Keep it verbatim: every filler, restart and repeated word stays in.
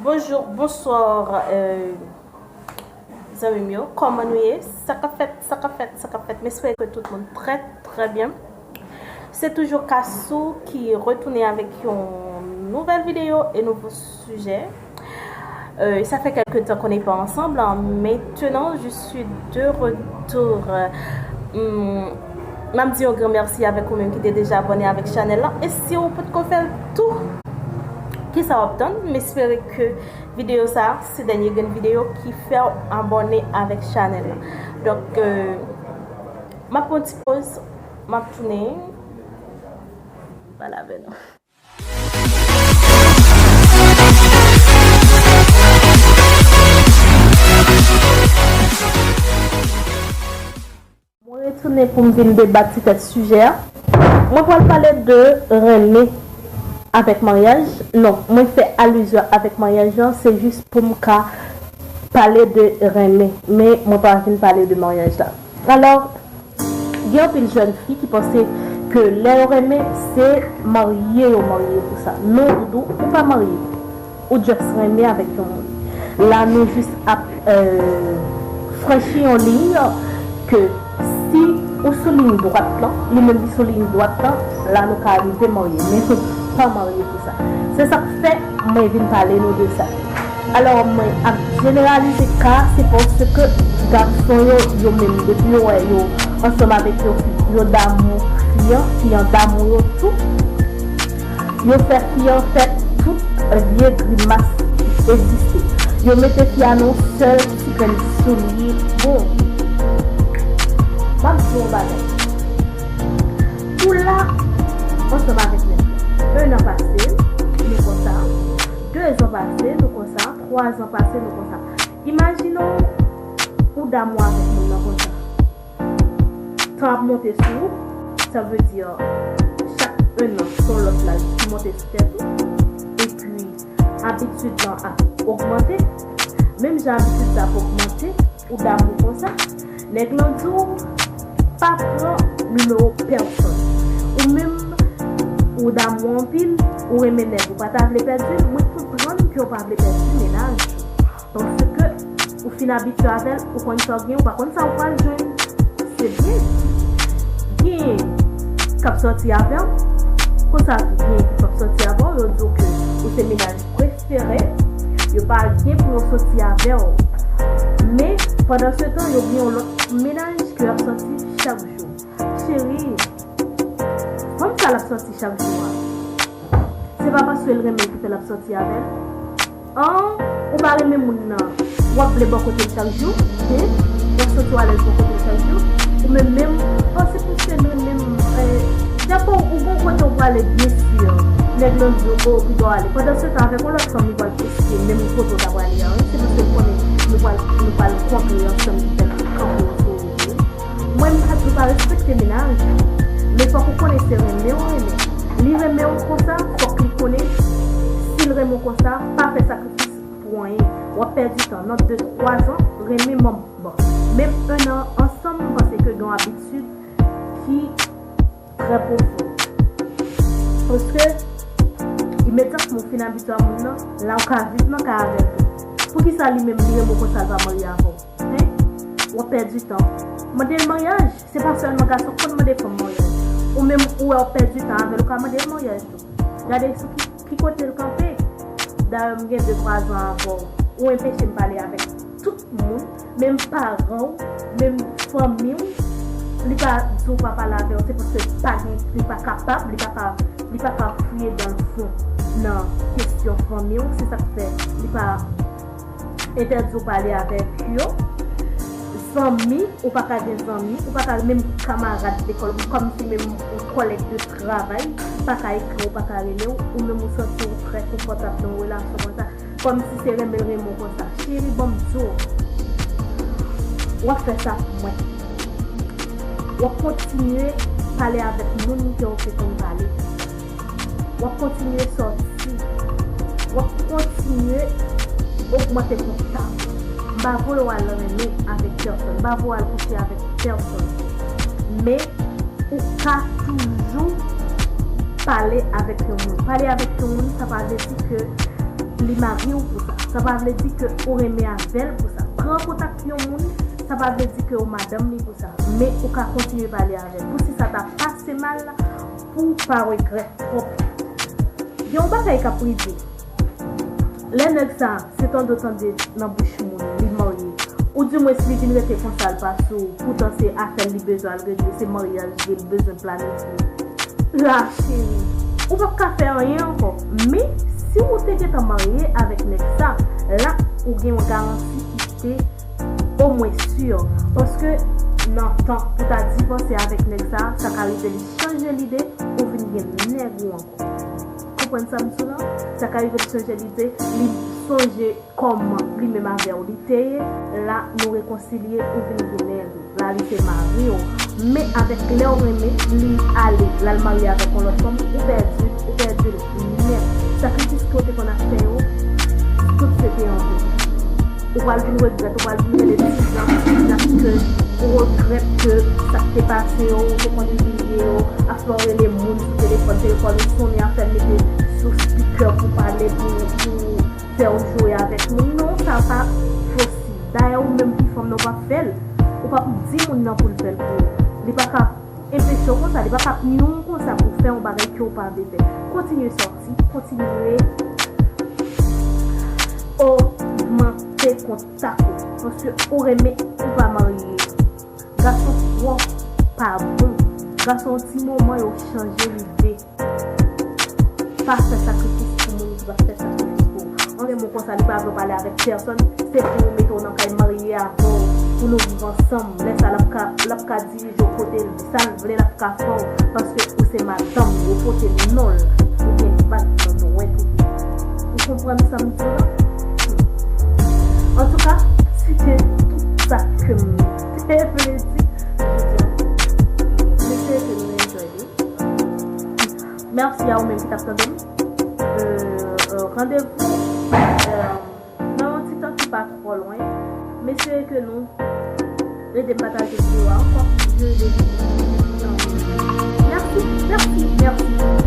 Bonjou, bonswa, euh, zanmi m yo. Kòman nou ye? Sa k ap fèt, sa k ap fèt, sa k ap fèt? M espere ke tout moun trè, trè byen. Se toujou Kasou ki retounen avèk yon nouvèl videyo e nouvo sijè. Euh, ça fait quelque temps qu'on n'est pas ensemble, hein. Maintenant, je suis de retour. Hmm, m ap di yon gran mèsi avèk ou menm ki te deja abòne avèk chanèl la. E si ou potko fè l tou, kisa w ap tann? M espere ke videyo sa a, se dènye grenn videyo ki fè w abòne avèk chanèl la. Donk, euh, m ap pran yon ti poz, m ap tounen. Pale avè nou. Mwen retounen pou m vin debat ti tèt sijè a. Mwen pral pale de renmen avèk maryaj. Non, mwen fè alizyon avèk maryaj lan, se jis pou m ka pale de renmen. Men mwen pa vin pale de maryaj la. Alò, gen anpil jèn fi ki panse ke lè yo renmen, se marye yo marye pou sa. Non, doudou, ou pa marye. Ou just renmen avèk yon moun. La, nou jis ap, euh, franchi yon liy ke si ou sou liy dwat lan, li menm li sou liy dwat lan, la nou ka rive marye. Men nou pa marye pou sa. Se sa k fè mwen vin pale nou de sa. Alò, mwen ap jeneralize ka, se paske gason yo, yo menm, depi yo wè yo ansanm avèk yon fi, yo damou fi an, fi an damou yo tou. Yo fè fi an fè tout vye grimas ki egziste. Yo mete fi a nan yon sèl ti grenn soulye. Bon, m ap di yon bagay. Ou la, ansanm avèk nèg la. En an pase, nou konsa. De zan pase, nou konsa. Twa zan pase, nou konsa. Imajine w, ou damou avèk moun nan konsa. Tan ap monte sou ou, sa vle di, chak en an, se yon lòt laj ki monte sou tèt ou. Epi, abitid lan ap ogmante. Menm jan abitid sa ap ogmante, ou damou konsa, nèg lan di w pa pran nimewo pèsonn. Ou menm, ou damou anpil, ou renmen nèg, ou pa ta vle pèdi l, mwen konprann ke w pa vle pèdi mennaj ou. Paske ou fin abitye avè l, ou konn sa w gen, ou pa konn sa w pral jwenn. Se byen. Gen k ap sòti avè w, konsa tou gen ki p ap sòti avè w, yo di w ke ou se mennaj prefere, yo pa gen pou yo sòti avè w. Men, pandan se tan, yo gen yon lòt mennaj ke y ap sòti chak jou. Cheri, fanm sa l ap sòti chak jou a, se pa paske l renmen l ki fè l ap sòti avè l. An, ou pa renmen moun nan, w ap vle bò kote l chak jou, en? W ap santi w alèz bò kote l chak jou? Ou menm menm, an, se paske l renmen m, eh, dakò, ou gon kote w prale, byen si, nèg lan di w, o, pi bò ale. Pandan se tan, avèk yon lòt fanm, li pral eseye menm kote w ta prale a, wi. Se paske l konnen nou pral, nou pral kontre ansanm, li fè l kanpe w sou ou. Mwen, m pa di w pa respekte mennaj ou, men fòk ou konnen se renmen w renmen. Li renmen w konsa, fòk li konnen, si l renmen w konsa, pa fè sakrifis pou anyen. W ap pèdi tan. Nan de, twa zan, renmen manman. Menm en an ansanm, m panse ke gen yon abitid ki trè pwofon. Paske, imedyatman w fin abitye a moun nan, la w ka viv nan kay avè l tou. Poukisa li menm li renmen w konsa, l pa marye avè w? Hein? W ap pèdi tan. Mande l maryaj. Se pa sèlman gason k konn mande fanm maryaj. Ou menm ou wè w ap pèdi tan avè l, ou ka mande l maryaj tou. Gade sou ki, ki kote l kanpe. Dayè, m gen de, twa zan avè w. Ou anpeche m pale avèk tout moun, menm paran w, menm fanmi w. Li pa di w pa pale avè w, se paske li pa gen, li pa kapab, li pa ka, li pa ka fouye dan l fon nan kesyon fanmi w. Se sa k fè li pa entèdi w pale avèk yo. Zanmi, ou pa ka gen zanmi, ou pa ka menm kamarad lekòl, kòmsi menm yon kòlèg de travay, pa ka ekri w, pa ka rele w, ou menm ou santi w trè konfòtab nan yon relasyon konsa, kòmsi se renmen l renmen w konsa. Cheri, ban m di w, w ap fè sa pou mwen. W ap kontinye pale avèk moun ke w te konn pale. W ap kontinye sòti. W ap kontinye ogmante kontak. M pa voye w al renmen avèk pèsonn. M pa voye w al kouche avèk pèsonn. Men, ou ka toujou pale avèk yon moun. Pale avèk yon moun, sa pa vle di ke li mari w pou sa. Sa pa vle di ke ou renmen avè l pou sa. Pran kontak yon moun, sa pa vle di ke ou madanm li pou sa. Men ou ka kontinye pale avè l. Pou si sa ta pase mal, pou w pa regrèt twòp. Gen yon bagay k ap rive. Lè nèg sa, se tande w tande nan bouch moun, li marye. Oudimwens li vin rete konsa l pa sou, poutan se afè l li bezwen al regle, se maryaj li l bezwen planifye. La, cheri, ou p ap ka fè anyen ankò. Men, si ou te gentan marye avèk nèg sa, la, ou gen yon garanti ki te omwen si. Paske nan tan pou ta divòse avèk nèg sa, sa ka rive li chanje lide, ou vin gen nèg ou ankò. Konprann sa m di w la? Sa ka rive l chanje lide, li sonje kòman li menm avè w li te ye, la nou rekonsilye, ou vin gen nèg ou. La li se mari w. Men avèk lè w renmen, li ale, l al marye avèk yon lòt fanm, ou pèdi, ou pèdi l nèt. Sakrifis ke w te konn ap fè yo, tout se te anven. Ou pral vin regrèt, ou pral vin rele ti jan, paske ou regrèt ke sa k te pase yo, ou te konn imilye yo, afè w rele moun sou telefòn, telefòn ou sonnen, afè l mete sou speaker pou pale, pou, pou fè w jwe avèk moun. Non, sa pa posib. Dayè, ou menm ki fanm nan, ou p ap fè l. Ou p ap di moun nan pou l fè l pou ou. Li pa ka enpeche w konsa, li pa ka pini w konsa pou fè yon bagay ke w pa vle fè. Kontinye sòti, kontinye ogmante kontak ou. Paske ou renmen, ou pa marye. Gason twò pa bon. Gason, yon ti moman, yo chanje lide. Pa fè sakrifis pou moun ki pa fè sakrifis pou ou. Anlè moun konsa, li pa vle w pale avèk pèsòn, se pou ou mete w nan kay marye avè w, pou nou viv ansanm. Lè sa, l ap ka, l ap ka dirije w kote l, sa l vle, l ap ka fè w, paske ou se madanm li, ou pote non l, ou gen bak nan dwèt ou. Ou konprann sa m di w la? Antouka, se te tout sa ke m te vle di jodi a. M espere ke nou enjoy li. Mèsi a ou menm ki t ap tande m. Euh, euh, randevou, euh, nan yon ti tan ki pa twò lwen. M espere ke nou ede m pataje videyo a ankò. Je le dis. Mèsi, mèsi, mèsi.